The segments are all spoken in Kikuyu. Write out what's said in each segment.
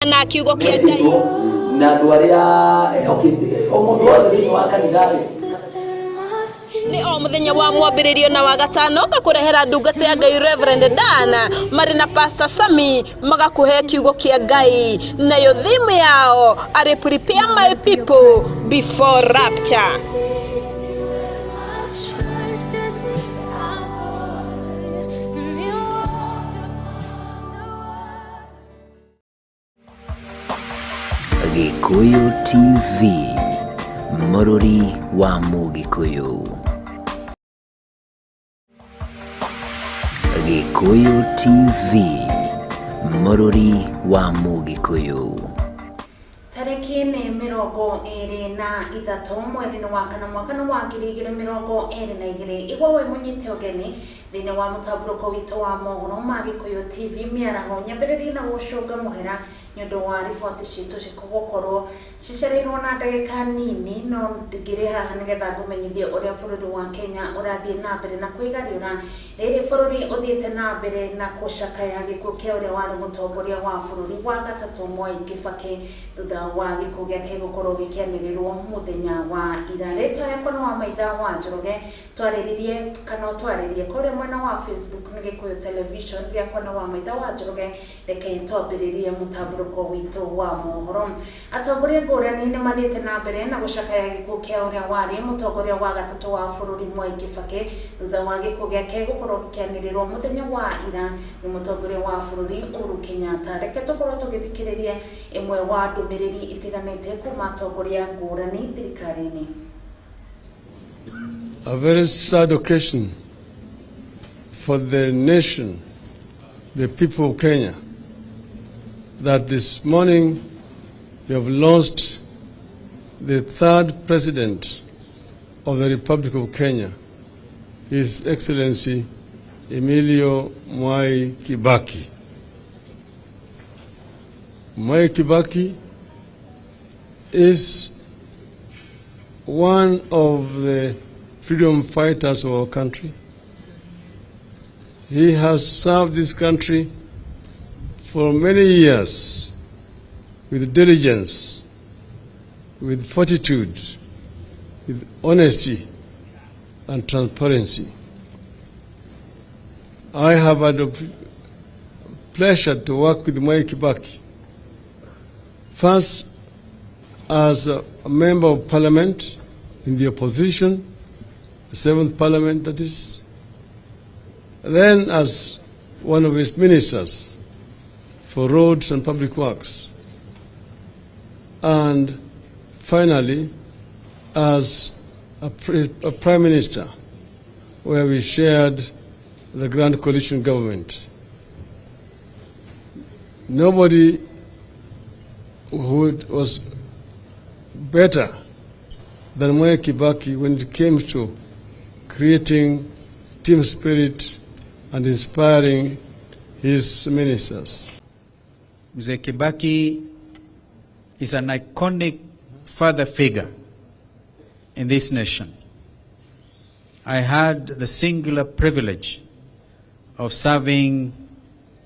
Na kiugo kĩa Ngai. Na andũ arĩa okay, o mũndũ wothe thĩinĩ wa kanitha rĩ. Nĩ o mũthenya wa mwambĩrĩrio na wa gatano ngakũrehera ndungata ya Ngai Reverend Dan marĩ na Pastor Sami magakũhe kiugo kĩa Ngai, nayo theme yao arĩ "Prepare my people before rapture". My trust is without borders when you walk upon the water. Gĩkũyũ TV, mũrũri wa Mũgĩkũyũ. Gĩkũyũ TV, mũrũri wa Mũgĩkũyũ. Tarĩki nĩ 23 mweri-inĩ wa kana, mwaka-inĩ wa 2022. Igwa wĩ mũnyite ũgeni thĩinĩ wa mũtambũrũko witũ wa mohoro ma Gĩkũyũ TV mĩaraho. Nyambĩrĩrie na gũcũnga mũhera nĩ ũndũ wa riboti citũ cigũkorwo cicereirwo na ndagĩka nini, no ngĩrĩ haha nĩgetha ngũmenyithie ũrĩa bũrũri wa Kenya ũrathiĩ na mbere na kwĩgariũra. Rĩrĩ bũrũri ũthiĩte na mbere na gũcakaya gĩkuũ kĩa ũrĩa warĩ mũtongoria wa bũrũri wa gatatũ, Mwai Kibaki, thutha wa gĩkuũ gĩake gũkorwo gĩkĩanĩrĩrwo mũthenya wa ira. Rĩtwa rĩakwa nĩ wa Maitha wa Njoroge. Twarĩrĩrie kana twarĩrie kũrĩa mwena wa Facebook nĩ Gĩkũyũ Television. Rĩakwa nĩ wa Maitha wa Njoroge. Reke twambĩrĩrie mũtambũrũko witũ wa mohoro. Atongoria ngũrani nĩ mathiĩte na mbere na gũcakaya gĩkuũ kĩa ũrĩa warĩ mũtongoria wa gatatũ wa bũrũri, Mwai Kibaki, thutha wa gĩkuũ gĩake gũkorwo gĩkĩanĩrĩrwo mũthenya wa ira nĩ mũtongoria wa bũrũri Uhuru Kenyatta. Reke tũkorwo tũgĩthikĩrĩria ĩmwe wa ndũmĩrĩri itiganĩte kuma atongoria ngũrani thirikari-inĩ. A very sad occasion for the nation, the people of Kenya, that this morning we have lost the third president of the Republic of Kenya, His Excellency Emilio Mwai Kibaki. Mwai Kibaki is one of the freedom fighters of our country. He has served this country for many years with diligence, with fortitude, with honesty and transparency. I have had the pleasure to work with Mwai Kibaki, first as a member of parliament in the opposition, the seventh parliament that is, then as one of his ministers for roads and public works, and finally as a prime minister where we shared the Grand Coalition government. Nobody who was better than Mwai Kibaki when it came to creating team spirit and inspiring his ministers. Mzee Kibaki is an iconic father figure in this nation. I had the singular privilege of serving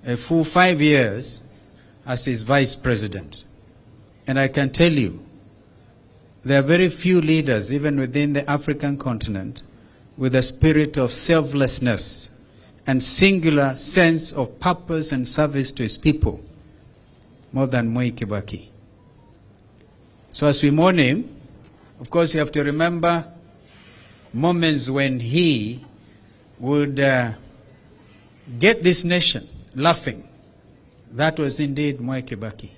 a full 5 years as his vice president. And I can tell you, there are very few leaders, even within the African continent, with a spirit of selflessness and singular sense of purpose and service to his people more than Mwai Kibaki. So as we mourn him, of course, you have to remember moments when he would get this nation laughing. That was indeed Mwai Kibaki.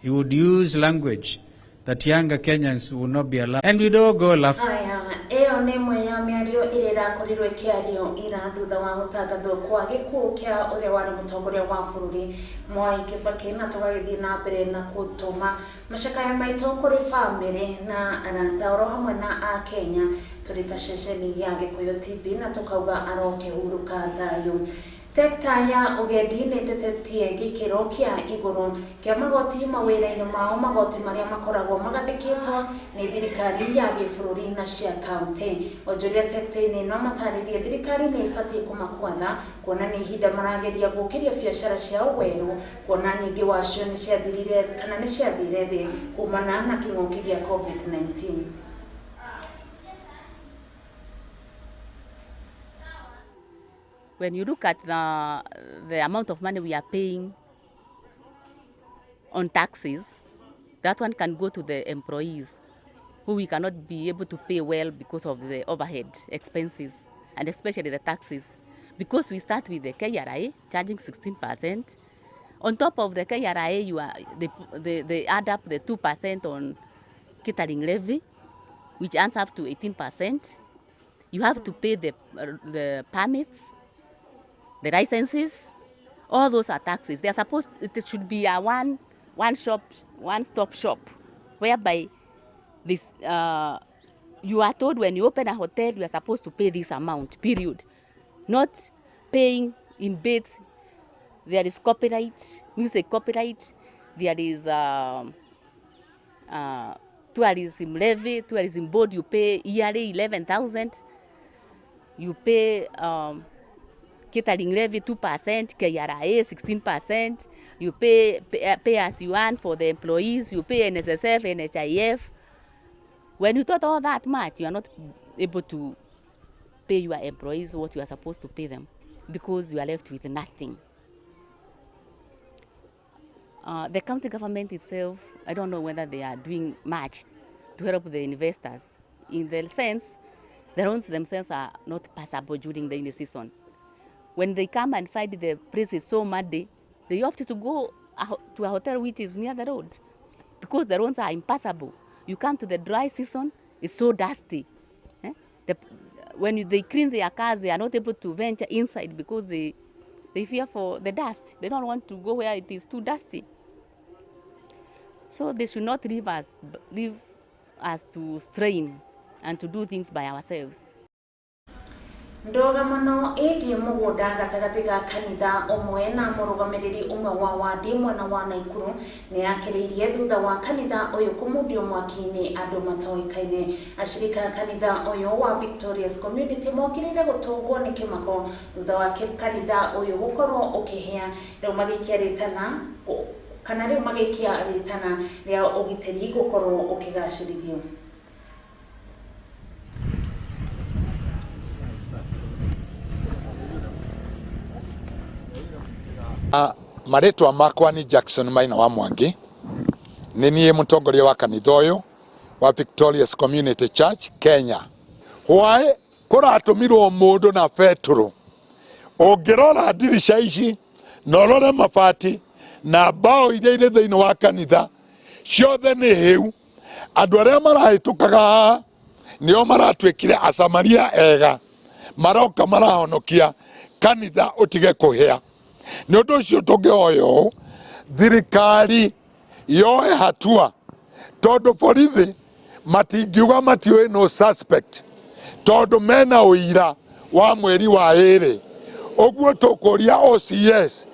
He would use language that younger Kenyans would not be allowed. And we'd all go laughing. Aya, ĩyo nĩ ĩmwe ya mĩario ĩrĩa ĩrakorirwo ĩkĩario ira thutha wa gũtangathwo kwa gĩkuũ kĩa ũrĩa warĩ mũtongoria wa bũrũri Mwai Kibaki, na tũgagĩthiĩ na mbere na gũtũma macakaya maitũ kũrĩ bamĩrĩ na arata oro hamwe na akenya tũrĩ ta ceceni ya Gĩkũyũ TV, na tũkauga arokĩhurũka thayũ. Sekta ya ugendi nĩ ĩtetetie gĩkĩro kĩa igũrũ kĩa magoti mawĩra-inĩ mao, magoti marĩa makoragwo magathĩkĩtwo nĩ thirikari ya gĩbũrũri na cia kaunti. Onjoria sekta-inĩ no matarĩrie thirikari nĩ ĩbatiĩ kũmakwatha kuona nĩ ihinda marageria gũkĩria biacara ciao werũ, kuona nyingĩ wacio nĩ ciathirire kana nĩ ciathire thĩ kumana na kĩng'ũki gĩa COVID-19. When you look at the amount of money we are paying on taxes, that one can go to the employees who we cannot be able to pay well because of the overhead expenses and especially the taxes. Because we start with the KRA charging 16%. On top of the KRA, they add up the 2% on catering levy, which adds up to 18%. You have to pay the permits, the licenses. All those are taxes. They are supposed, it should be a one stop shop, whereby this you are told when you open a hotel you are supposed to pay this amount, period. Not paying in bits. There is copyright, music copyright. There is tourism levy, tourism board. You pay yearly 11,000. You pay catering levy 2%, KRA 16%. You pay as you earn for the employees. You pay NSSF, NHIF. When you total all that much, you are not able to pay your employees what you are supposed to pay them because you are left with nothing. The county government itself, I don't know whether they are doing much to help the investors. In the sense, the roads themselves are not passable during the rainy season. When they come and find the place is so muddy, they opt to go to a hotel which is near the road because the roads are impassable. You come to the dry season, it's so dusty. Eh? When they clean their cars, they are not able to venture inside because they fear for the dust. They don't want to go where it is too dusty. So they should not leave us to strain and to do things by ourselves. Ndũgamano ĩgiĩ mũgũnda gatagatĩ ga kanitha ũmwe na mũrũgamĩrĩri ũmwe wa wandi mwena wa Naikuru nĩ yakĩrĩirie thutha wa kanitha ũyũ kũmundio mwaki-inĩ andũ matoĩkaine. Acirika a kanitha ũyũ wa Victorious Community mokĩrĩire gũtũngwo nĩ kĩmako thutha wa kanitha ũyũ gũkorwo ũkĩhĩa, rĩu magĩikia rĩtana kana rĩu magĩikia rĩtana rĩa ũgitĩri gũkorwo ũkĩgacĩrithio. Marĩtwa makwa nĩ Jackson Maina wa Mwangi. Nĩ niĩ mũtongoria wa kanitha ũyũ wa Victorious Community Church Kenya. Why kũratũmirwo mũndũ na betũrũ? Ũngĩrora ndirica ici na ũrore mabati na mbaũ iria irĩ thĩinĩ wa kanitha, ciothe nĩ hĩu. Andũ arĩa marahĩtũkaga haha nĩo maratuĩkire acamaria ega, maroka marahonokia kanitha ũtige kũhĩa. Nĩ ũndũ ũcio tũngĩhoya ũũ, thirikari yoe hatua, tondũ borithi matingiuga matiũĩ no suspect, tondũ mena ũira wa mweri wa 2. Ũguo tũkũria OCS,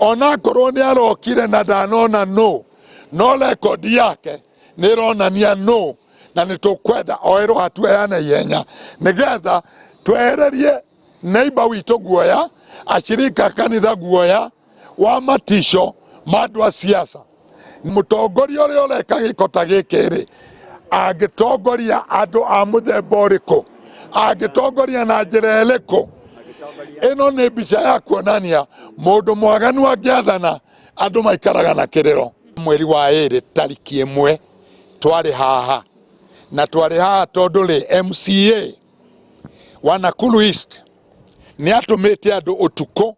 onakorwo nĩ arokire na ndanona no no rekondi yake nĩ ĩronania no, na nĩ tũkwenda oerwo hatua ya naihenya nĩgetha twehererie neighbor witũ guoya, acirika kanitha guoya wa matisho ma andũ a siasa. Mũtongoria ũrĩa ũreka gĩko ta gĩkĩ rĩ, angĩtongoria andũ a mũthemba ũrĩkũ? Angĩtongoria na njĩra ĩrĩkũ? Ĩno nĩ mbica ya kuonania mũndũ mwaganu angĩathana, andũ maikaraga na kĩrĩro. Mweri wa 2 tariki 1 twarĩ haha, na twarĩ haha tondũ rĩ MCA wa Nakuru East nĩ atũmĩte andũ ũtukũ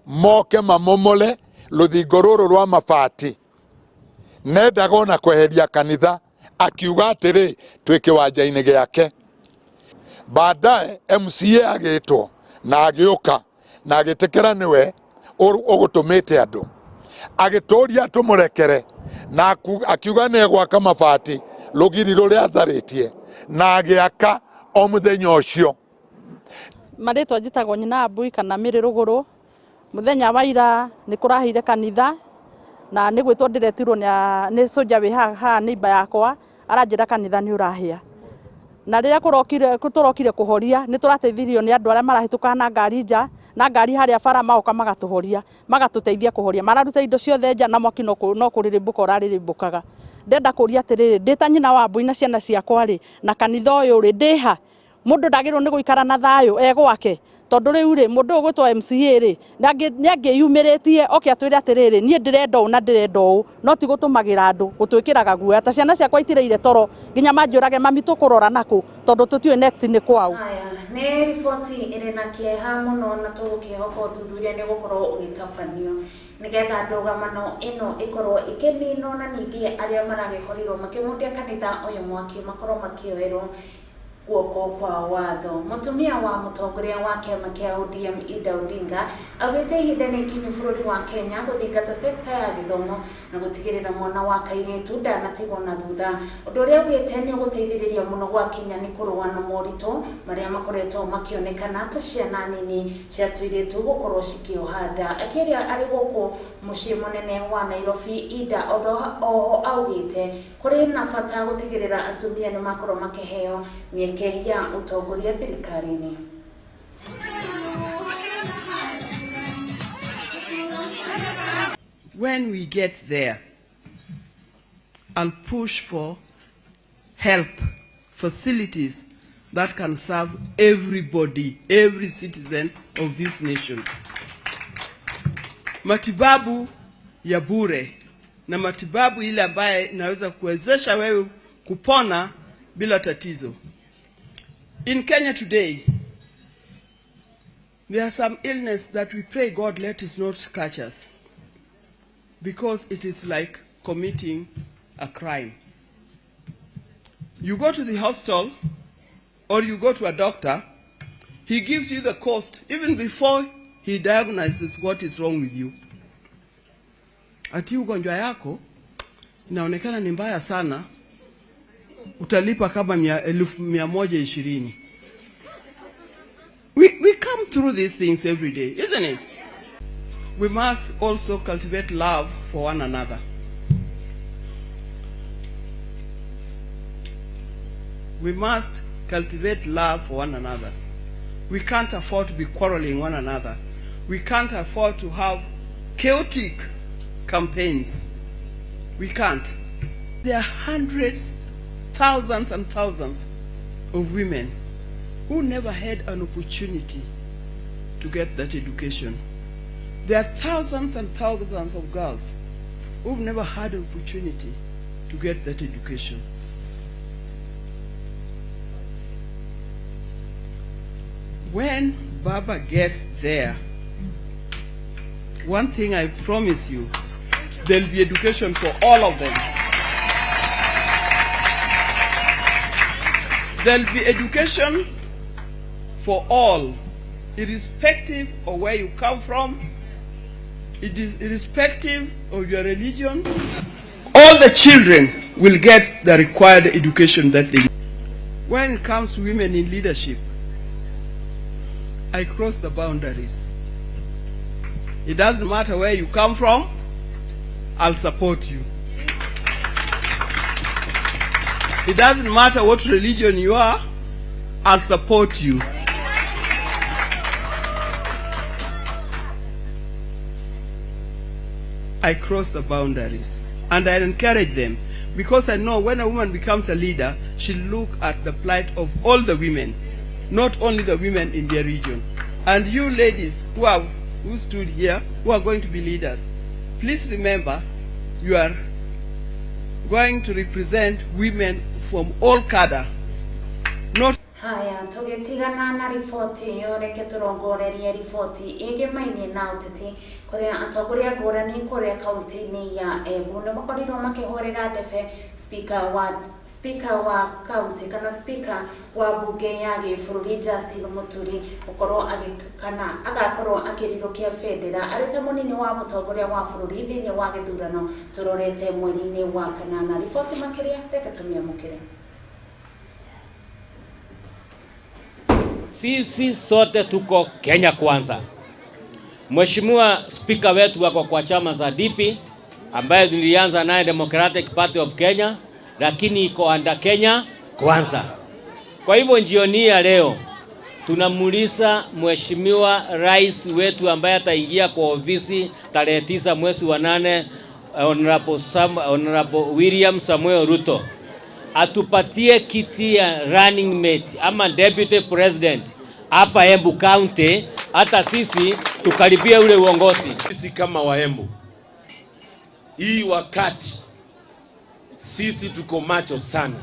moke mamomole rũthingo rũrũ rwa mabati. Nendaga ona kweheria kanitha, akiuga atĩrĩ twĩ kĩwanja-inĩ gĩake. Baadaye MCA agĩtwo na agĩũka na agĩtĩkĩra nĩwe ũgũtũmĩte andũ, agĩtũria tũmũrekere na akiuga nĩ egwaka mabati rũgiri rũrĩa atharĩtie, na agĩaka o mũthenya ũcio. Marĩtwa njĩtagwo Nyina Mbui kana Mĩrĩ Rũgũrũ, Muthenya wa ira nĩ kũrahĩire kanitha na nĩ gwĩtwo ndĩretirwo nĩ soja wĩ haha neighbor yakwa aranjĩra kanitha nĩ ũrahĩa. Na rĩrĩa tũrokire kũhoria nĩ tũrateithirio nĩ andũ arĩa marahĩtũka na ngari nja na ngari harĩa bara magoka magatũhoria magatũteithia kũhoria mararuta indo ciothe nja na mwaki no kũrĩrĩmbũka ũrarĩrĩmbũkaga. Ndenda kũria atĩrĩrĩ, ndĩ ta nyina wa mbũi na ciana ciakwa rĩ na kanitha ũyũ rĩ ndĩha mũndũ ndagĩrĩirwo nĩ gũikara na thayũ e gwake tondu riu ri mundu ugwitwo MCA ri ni angiyumiritie oke atwire atiriri nie ndirenda uu na ndirenda uu no ti gutumagira andu gutwikiraga guoya ta ciana ciakwa itireire toro nginya manjurage mami tukurora naku tondu tutiui next ni kwau. Haya ni riboti iri na kieha muno na tugukihoka uthuthuria ni gukorwo ugitabanio nigetha ndũgamano ĩno ĩkorwo ĩkĩninwo na ningĩ arĩa maragĩkorirwo makĩmundia kanitha ũyũ mwaki makorwo makĩoerwo guoko kwa watho. Mutumia wa mutongoria wa kĩama kĩa ODM Ida Odinga augĩte ihinda nĩ ikinyu bũrũri wa Kenya gũthingata sekta ya gĩthomo na gũtigĩrĩra mwana wa kairĩtu ndanatigwo na thutha. Ũndũ ũrĩa augĩte nĩ ũgũteithĩrĩria mũno gwakinya nĩ kũrũa na moritũ marĩa makoretwo makĩonekana ta ciana nini cia tũirĩtu gũkorwo cikĩoha nda. Akĩaria arĩ gũkũ mũciĩ mũnene wa Nairobi, Ida oho augĩte kũrĩ na bata gũtigĩrĩra atumia nĩ makorwo makĩheo mĩeke ya utongoria thirikari-inĩ. When we get there, I'll push for health facilities that can serve everybody, every citizen of this nation. Matibabu ya bure na matibabu ile ambaye inaweza kuwezesha wewe kupona bila tatizo. In Kenya today, there are some illness that we pray God let us not catch us, because it is like committing a crime. You go to the hospital or you go to a doctor, he gives you the cost even before he diagnoses what is wrong with you. Ati ugonjwa yako inaonekana ni mbaya sana, utalipa kama 120. We come through these things every day, isn't it? We must also cultivate love for one another. We must cultivate love for one another. We can't afford to be quarreling one another. We can't afford to have chaotic campaigns. We can't. There are hundreds, thousands and thousands of women who never had an opportunity to get that education. There are thousands and thousands of girls who've never had an opportunity to get that education. When Baba gets there, one thing I promise you, there'll be education for all of them. There'll be education for all, irrespective of where you come from, it is irrespective of your religion. All the children will get the required education that they need. When it comes to women in leadership, I cross the boundaries. It doesn't matter where you come from, I'll support you. It doesn't matter what religion you are, I'll support you. I cross the boundaries and I encourage them, because I know when a woman becomes a leader, she'll look at the plight of all the women, not only the women in their region. And you ladies who stood here, who are going to be leaders, please remember you are going to represent women from all cadre. Not Haya, tũgĩtigana na riboti ĩyo, reke tũrongorerie riboti ĩgĩmainie na ũteti kũrĩa atongoria ngũrani kũrĩa kaunti-inĩ ya Embu nĩ makorirwo makĩhũrĩra ndebe speaker wa kaunti kana speaker wa bunge ya gĩbũrũri Justin Muturi gũkorwo kana agakorwo akĩrirũkia bendera arĩ ta mũnini wa mũtongoria wa bũrũri thĩinĩ wa gĩthurano tũrorete mweri-inĩ wa kanana. Riboti makĩria reke tũmĩamũkĩre. Sisi sote tuko Kenya kwanza. Mheshimiwa Spika wetu wako kwa chama za DP ambaye nilianza naye Democratic Party of Kenya, lakini iko under Kenya Kwanza. Kwa hivyo jioni ya leo tunamuuliza Mheshimiwa Rais wetu ambaye ataingia kwa ofisi tarehe 9 mwezi wa 8, Honorable William Samuel Ruto, atupatie kiti ya running mate ama deputy president hapa Embu County, hata sisi tukaribie ule uongozi. Sisi kama Waembu, hii wakati sisi tuko macho sana,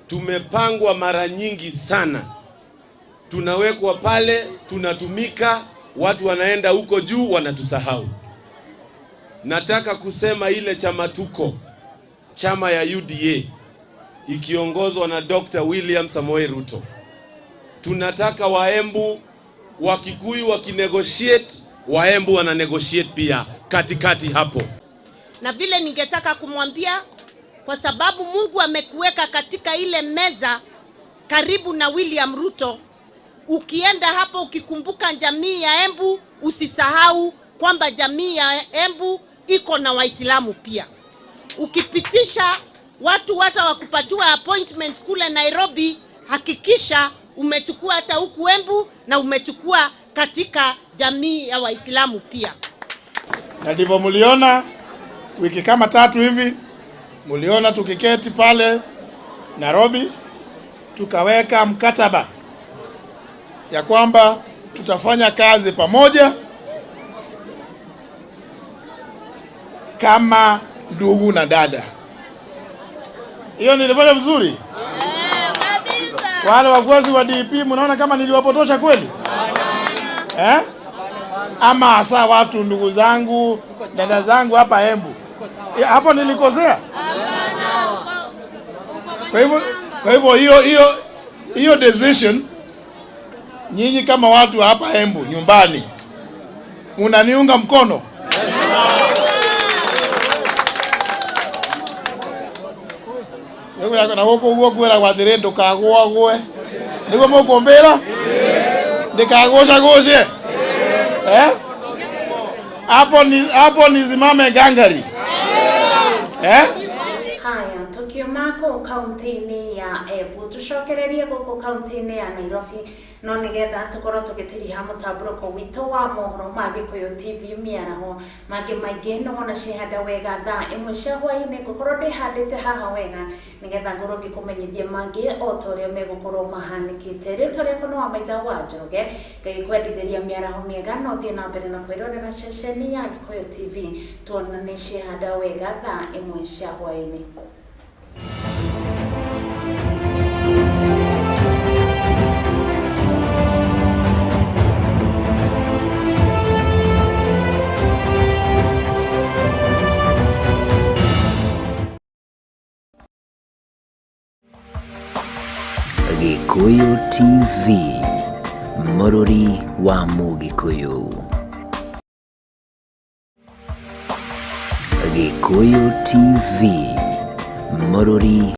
tumepangwa mara nyingi sana, tunawekwa pale, tunatumika, watu wanaenda huko juu wanatusahau. Nataka kusema ile chama tuko, chama ya UDA ikiongozwa na Dr. William Samoei Ruto, tunataka Waembu, Wakikuyu wakinegotiate, Waembu wananegotiate pia katikati hapo. Na vile ningetaka kumwambia, kwa sababu Mungu amekuweka katika ile meza karibu na William Ruto, ukienda hapo ukikumbuka jamii ya Embu, usisahau kwamba jamii ya Embu iko na Waislamu pia. Ukipitisha watu hata wakupatiwa appointments kule Nairobi, hakikisha umechukua hata huku Embu na umechukua katika jamii ya Waislamu pia. Na ndivyo mliona wiki kama tatu hivi, mliona tukiketi pale Nairobi, tukaweka mkataba ya kwamba tutafanya kazi pamoja kama ndugu na dada. Hiyo nilifanya vizuri? Wale wafuasi wa DP mnaona kama niliwapotosha kweli? Eh? Ama hasa watu ndugu zangu, dada zangu hapa Embu. Hapo nilikosea? Kwa hivyo hiyo decision, nyinyi kama watu hapa Embu nyumbani mnaniunga mkono? Na guku guo ngwĩragwo atĩrĩ ndũkagũagũe nĩguo mũkũmbĩra ndĩkagũcagũcie eh? Hapo nisimame gangari eh? Haya, tukiuma kũu kaunti-inĩ ya Embu tũcokererie gũkũ kaunti-inĩ ya Nairobi no nĩgetha tũkorwo tũgĩtiriha mũtambũrũko witũ wa mohoro ma Gĩkũyũ TV mĩaraho mangĩ maingĩ nĩwona ciĩhanda wega thaa 1 cia hwaĩ-inĩ ngũkorwo ndĩhandĩte haha wega nĩgetha ngorwo ngĩkũmenyithia mangĩ o ta ũrĩa megũkorwo mahanĩkĩte. Rĩtwa rĩakwa nĩ Wamaitha wa Njoroge, ngagĩkwendithĩria mĩaraho mĩega no thiĩ na mbere na kwĩrorera ceceni ya Gĩkũyũ TV tuonane ciĩhanda wega thaa 1 cia hwaĩ-inĩ. Gikuyu TV, Mũrũri wa Mũgĩkũyũ. Gikuyu TV, Mũrũri